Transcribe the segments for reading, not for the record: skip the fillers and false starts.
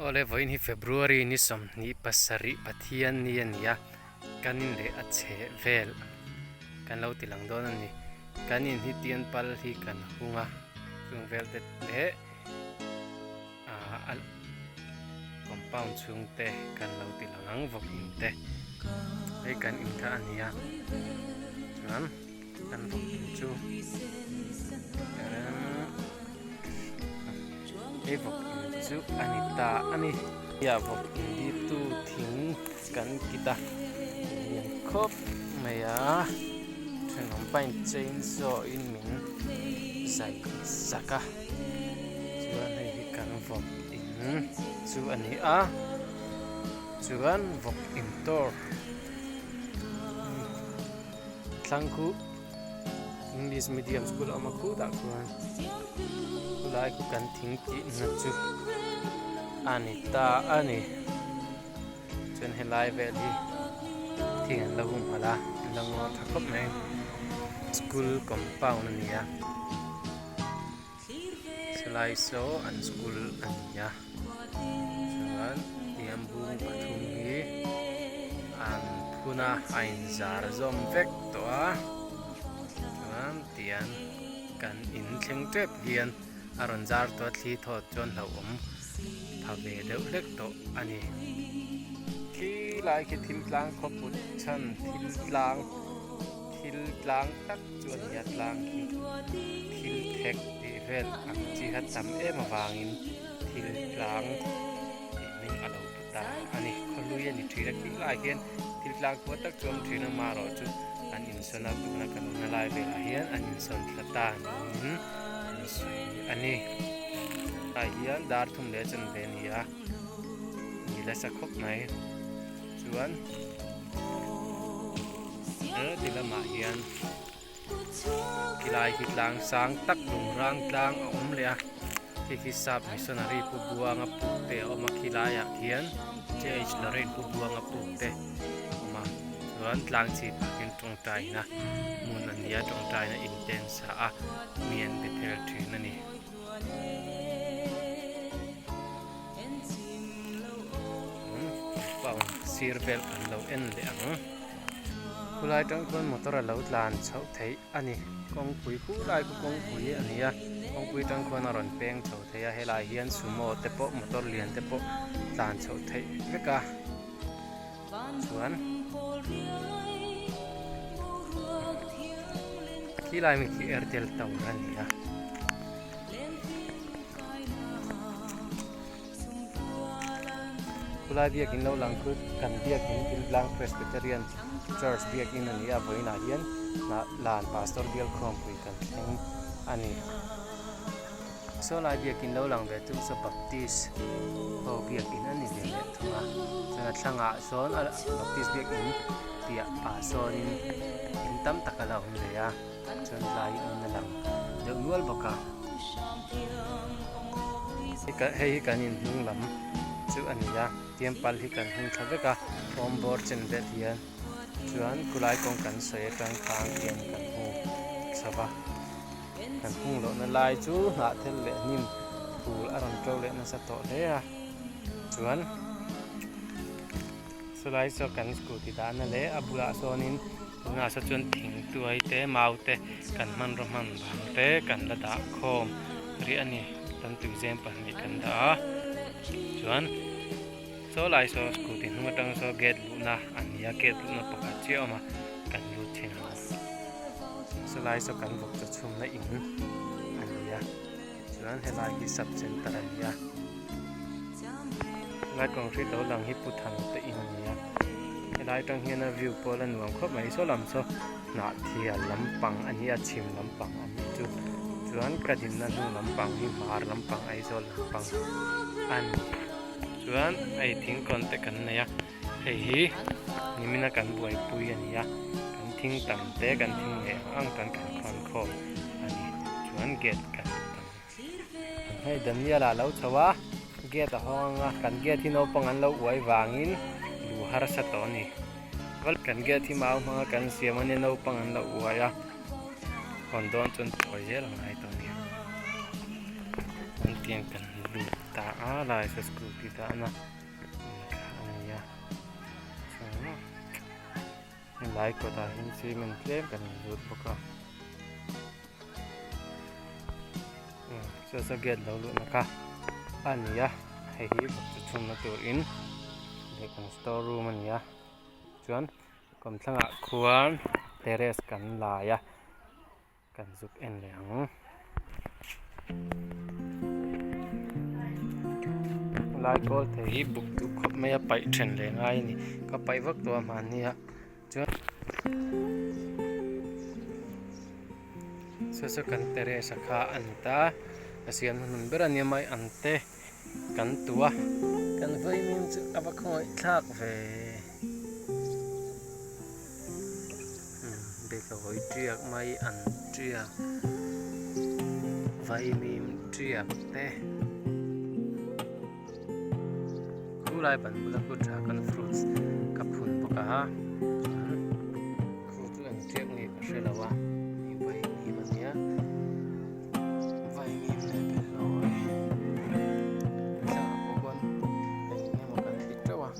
Awle vawiin hi February ni 27 Pathian ni a ni a, kan in leh a chheh vel kan lo ti lang dawn a ni. Kan in hi tian pal hi kan hung a, chung vel te leh a compound chhung te kan lo ti lang ang vawk in te hei kan in kha a ni a chuan kan vawk in chu hei vawk in chu a ni ta a ni a vawk in dip tu thing kan kit a lian khawp mai a thenawm pain chainsaw in min zai sak a. Chuan hei hi kan vawk in chu a ni a chuan vawk in tawr thlang khu english medium school a awm a khutah khuan khulai khu kan thing tih na chu a ni ta a ni chuan helai vel hi thing an la humhalh a an la ngaw tha khawp mai school compound a ni a. Silai saw an school a ni a chuan tiang bung pathum hi an phun a a inzar zawm vek tawh a chuan tiang kan in thleng tep hian a rawn zar tawh a thli thawt chuan hlauhawm pha ve deuh hlek tawh a ni. Khi lai khi thil tlang khawput chhan thil tlang thil tlang tak chu a ni a tlang khi thil thek tih vel ang chi kha tam em avangin thil tlang tih hming a lo pu ta a ni khawhlui a ni thin a khi laiah hian thil tlang khua tak chu a awm thin a marawh chu an insawn a tuna kan awmna lai velah hian an insawn thla ta niin an sawi a ni tah hian dar thum leh chanve a ni a ni nasa khawp mai chuan. He ti lamah hian khilai khi tlang sang tak lung rang tlang a awm leh a khi khi sap missionary pu buanga puk te a awm a khilaiah khian JH Lorraine pu buanga puk te a awm a chuan tlang chhip ah khian tawngtaina hmun a ni a tawngtaina in te an sa a mi an be tel thin a ni. Sir vel kan lo en leh ang khulai tang chuan motor a lo tlan chhoh theih a ni kawngpui khulai khu kawngpui a ni a kawngpui tang khuan a rawn peng chho thei a helai hian sumo te pawh motor lian te pawh tlan chhoh theih vek a chuan khilai mi khi airtel tower a ni a. Khulai biakin lo lang khu kan biakin Tiltlang Presbyterian Church biakin a ni a vawiinah hian hnah lan Pastor bial khawmpui kan thleng a ni. Saw lai biakin lo lang ve chu saw Baptist ho biakin a ni ve leh thung a chuan a thlangah sawn a Baptist biakin piah ah sawnin in tam tak a la awm ve a. Chuan tlai in a lang deuh nual bawk a hei hi kan in hnung lam chu a ni a tiampal hi kan hung thla vek a awm bawr chen vel hian chuan khulai kawng kan sawi atang khan hian kan hung chho va kan hung lohna lai chu hnah thel leh hnim phul a rawn to leh nasa tawh hle a chuan chulai saw kan scooty dahna leh a bulah sawnin Tunah saw chuan thing tuai te mau te kan hmanraw hman vang te kan la dah khawm rih a ni tam tuizem pahnih kan dah a chuan saw lai saw scooty hnung atang saw gate luhna a ni a gate luhna pakhat chiah a awm a kan lut thin ang saw lai saw kan vawk chaw chhumna in a ni a chuan helai hi sub center a ni a helai concrete lo lang hi pu than te in a ni a helai atang hian a view pawh la nuam khawp mai saw lam saw hnah thial lampang a ni a chhim lampang a nih chu chuan ka dinna hnu lampang hi hmar lampang Aizawl lampang a ni chuan hei thingkawn te kan nei a hei hi nimina kan buaipui a ni a kan thing tam te kan thing leh ang ang tan kan khawn khawm a ni chuan gate kan Hei Daniel a lo chho a gate a hawng anga kan gate hi naupang an lo uai vangin lu harsa tawh a ni kan gate hi mau hmanga kan siam ania naupang an lo uai a hawn dawn chuan chawi zel a ngai tawh a ni an tiang kan lut. ta a lai saw scooty dahna kha a ni a chuan helai kawtah hian cement tlem kan inzut bawk a saw saw gate lo luhna kha a ni a hei hi bawkchaw chhumna tur in leh kan store room a ni a chuan kawmthlangah khuan terrace kan lai a. Kan zuk en leh ang. Lai kawl thei hi buk duh khawp mai a paih then leh ngai a ni. Ka paih vak tawh a hmanni a chuan saw saw kan terrace a kha a ni ta a siam hnuhnun ber a nia mai ang te kan tu a kan vaimim chu a va khawngaih thlak ve. Bekahawi tiak mai an tiak vaimim tiak te khulai ban bula khu dragon fruits ka phun bawk a chuan khu chu eng tiak nge ka hre lo a hei vaimim a nia vaimim leh behlawi thlangah pawh khuan eng emaw kan ti teuh a.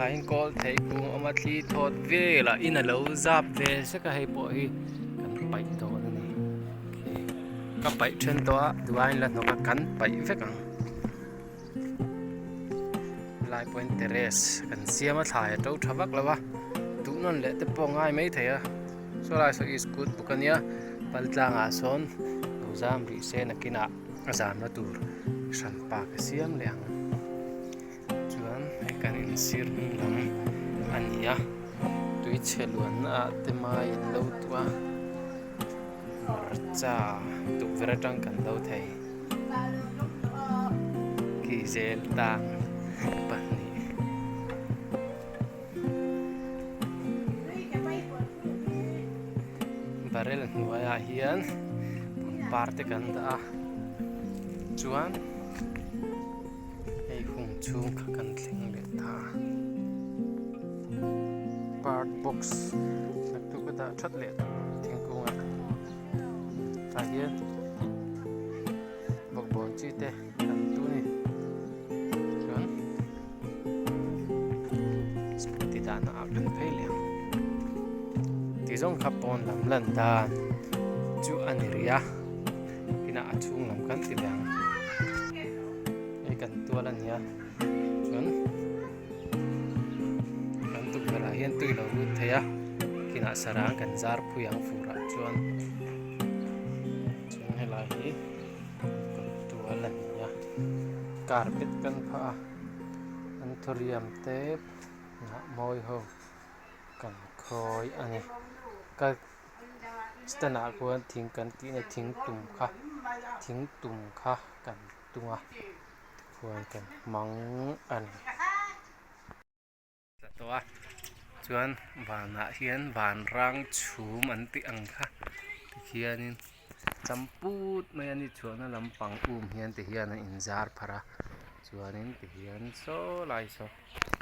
Tlaiin kawl theih kung awm a thli thawt vel a in a lo zap ve sek a hei pawh hi kan paih dawn a ni ka paih then tawh a duhaiin la hnawk a kan paih vek ang. Lai pawhin terrace kan siam a thlai a to tha vak lo a duh nawn leh te pawh a ngai mai thei a saw lai saw i scooty bawk a nia pal tlangah sawn lo zam rih se nakinah a zamna tur hran pa ka siam leh ang chuan hei kan insir hnung lam a ni a tui chhe luanna ah te mai an lo tuah a hmarcha tukverh atang kan lo thei. Ki zel tang pahnih. Barrel hnuaiah hian pangpar te kan dah a chuan hei hung chhung kha kan thleng leh ta part box naktuk a dah that leh tur thingkungah. Tah hian bawkbawn chi te an tu a ni chuan scooty dahna ah kan phei leh ang ti zawng kha pawn lam lan dan chu a ni rih a inah a chhung lam kan ti leh ang hei kan tual a ni a chuan. Kan tukverh ah hian tui lo lut thei a kinah sarang kan zar phui ang fur ah chuan chuan helai hi kawt tual a ni a carpet kan phah a anthurium te hnah mawi ho kan khawi a ni ka stand ah khuan thing kan tihna thing tum kha thing tum kha kan tung a. Khuan kan hmang a ni. Tla tawh a chuan vanah hian vanrang chhum an tih ang kha tikhianin champut mai a ni chhuahna lampang um hian ti hian a inzar pharh a chuanin ti hian saw lai saw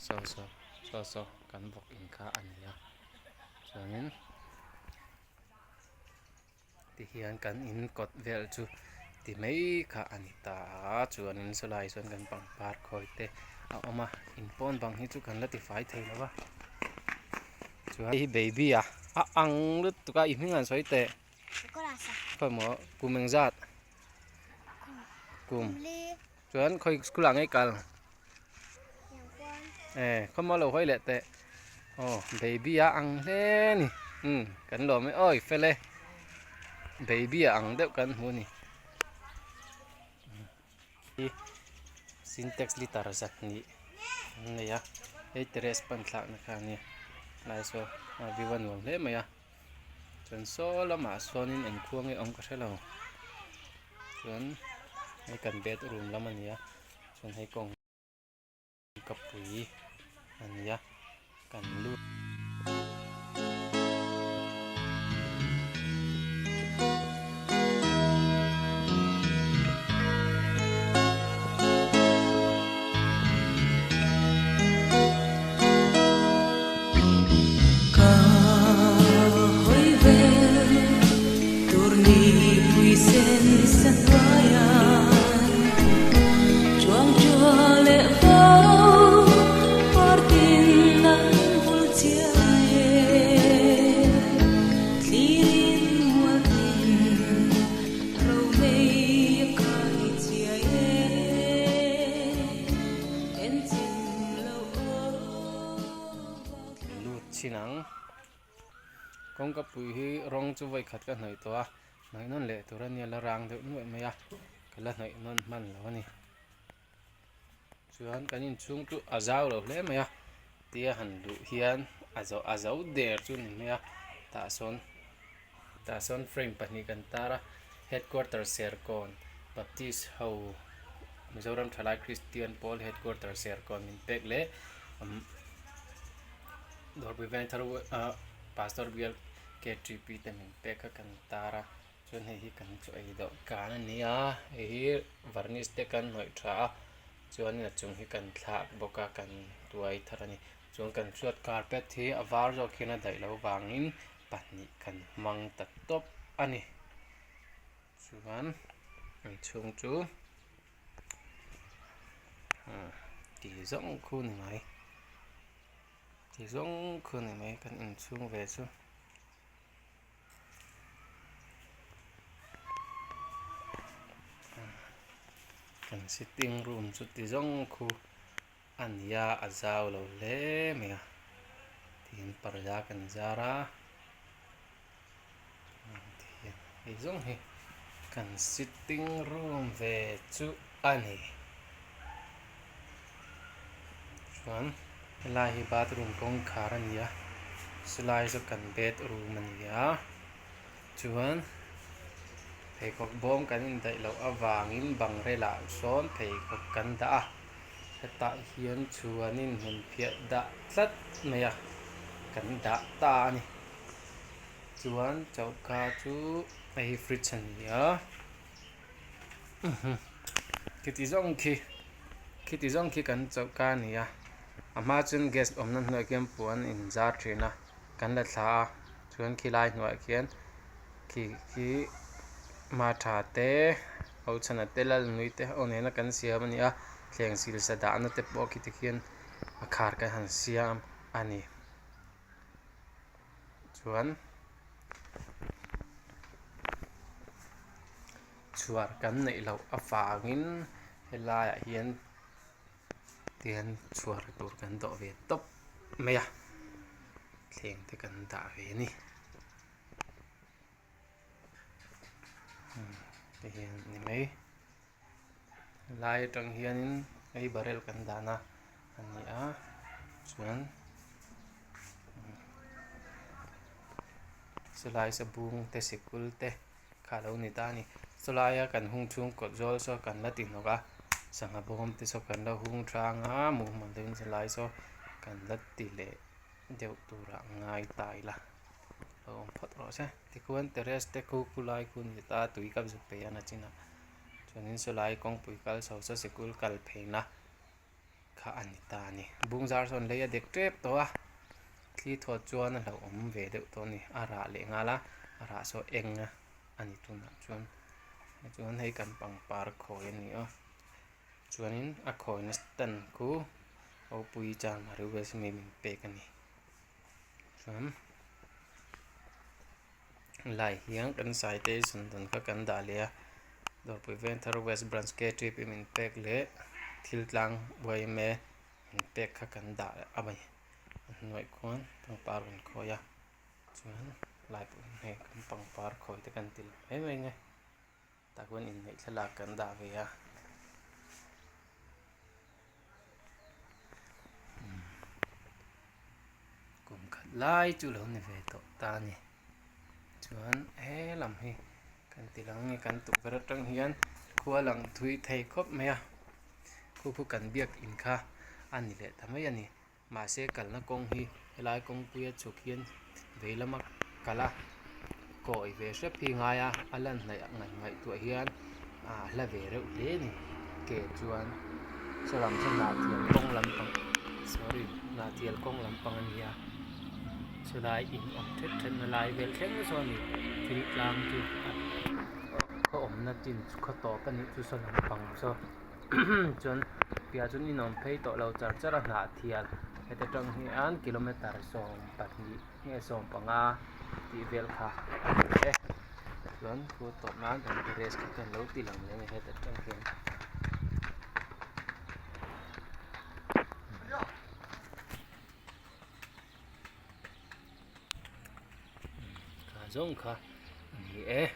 saw saw saw saw kan bawk in kha a ni a chuanin. Tihian kan in kawt vel chu ti mai kha a ni ta a chuanin sawlai sawn kan pangpar khawi te a awm a in pawn bang hi chu kan la tifai thei lo va chuan hei hi baby a a ang lutuk a i hming an sawi teh khawi maw kum engzat kum chuan khawi school ah nge i kal eh khaw maw lo hawi leh teh aw baby a ang hle a ni umm kan lawm e awi fel e baby a ang deuh kan hmu a ni hi sintex liter zahnih an nei a hei terrace pan thlakna kha a nia lai saw a view a nuam hle mai a chuan saw lamah sawnin eng khua nge awm ka hre lo chuan hei kan bedroom lam a ni a chuan hei kawng ka pui a ni a kan lut. chhin ang. Kawngka pui hi rawng chu vawi khat ka hnawih tawh a, hnawih nawn leh tur a nia la rang deuh nuaih mai a, ka la hnawih nawn hman lo a ni. Chuan kan inchhung chu a zau lo hle mai a, tia han luh hian a zo a zo der chu a ni mai a, tah sawn tah sawn frame pahnih kan tar a, headquarter Serkawn Baptist ho Mizoram Thalai Kristian Pawl headquarter Serkawn min pek leh umm Dawrpui Vengthar ah Pastor Bial K_T_P te min pek kha kan tar a. Chuan hei hi kan chaw ei dawh kan a ni a hei hi varnish te kan hnawih tha a chuanin a chung hi kan thlak bawk a kan tuai thar a ni chuan kan chhuat carpet hi a var zawk hian a daih loh vangin pahnih kan hmang ta tawp a ni chuan inchhung chu ti zawng khu ni mai ti zawng khu ni mai kan inchhung ve chu. Kan sitting room chu ti zawng khu a ni a a zau lo hle mai a tiin parda kan zar a hei zawng hi kan sitting room ve chu a ni chuan helai hi bathroom kawngkhar a ni a chulai chu kan bedroom a ni a chuan pheikhawk bawm kan indaih loh avangin bang relah sawn pheikhawk kan dah a hetah hian chuanin hmunphiah dah tlat mai a kan dah ta a ni chuan choka chu hei hi fridge a ni a. Khiti zawng khi khiti zawng khi kan chauhka a ni a a hma chuan gas awmna hnuaiah khian puan in zar thin a kan la thla a chuan khilai hnuaiah khian khi khi hma tha te ho chhana te lalnui te ho nena kan siam a ni a thleng sil sa dahna te pawh khiti khian a khar kan han siam a ni chuan. Chhuar kan neih loh avangin helaiah hian tihian chhuar tur kan dawh ve tawp mai a thleng te kan dah ve a ni tihian a ni mai helai atang hianin hei barrel kan dahna a ni a chuan. Chulai sabung te sikul te kha a lo ni ta a ni chulaia kan hung chhung kawt zawl saw kan la ti hnawk a sangha bawm te saw kan la hung tang a mumal deuhin chulai saw kan la ti leh deuh turah ngai ta ila lo awm phawt rawh se tikhuan terrace te khu khulai khu a ni ta tui ka zuk peih a na chin ah chuanin chulai kawngpui kal chho saw sikul kal pheina. kha a ni ta a ni bungzar sawn lei a dek tep tawh a thli thawt chuan a hlauhawm ve deuh tawh a ni a rah leh nghal a a rah saw eng a a ni tunah chuan chuan hei kan pangpar khawi a ni a chuanin a khawina stand khu ropui chang a mi min pek a ni chuan. Lai hian kan citation dan kha kan dah leh a Dawrpui Vengthar West Branch K_T_P min pek leh thil tlang yma min pek kha kan dah a ni a hnuaiah khuan pangpar rawn khawi a chuan lai pawh hian hei kan pangpar khawi te kan ti leh mai mai ang e tah khuan inneih thlalak kan dah ve a. Kum khat lai chu lo ni ve tawh ta a ni chuan he lam hi kan ti lang nge kan tukverh atang hian khua lang thui thei khawp mai a khu khu kan biak in kha a ni leh ta mai a ni mahse kalna kawng hi helai kawngpuia chhuk hian vei lama kal a kawi ve hrep hi ngai a a lan hnaih ngaih ngaihtuah hian a hla ve reuh hle a ni ke chuan saw lam chu hnahtial kawng lampang sorry hnahtial kawng lampang a ni a chulai in awm thet thet na lai vel thleng saw a ni thil tlang chu a khaw awmna chin chu khaw tawp a nih chu saw lampang saw chuan piah chuan in awm phei tawh lo char char a hnahtial heta tang hian kilometer 12 nge 15 tih vel kha a ni e chuan khu tawp nan kan terrace kha kan lo ti lang leh a ni heta tang hian. zawng kha a ni e.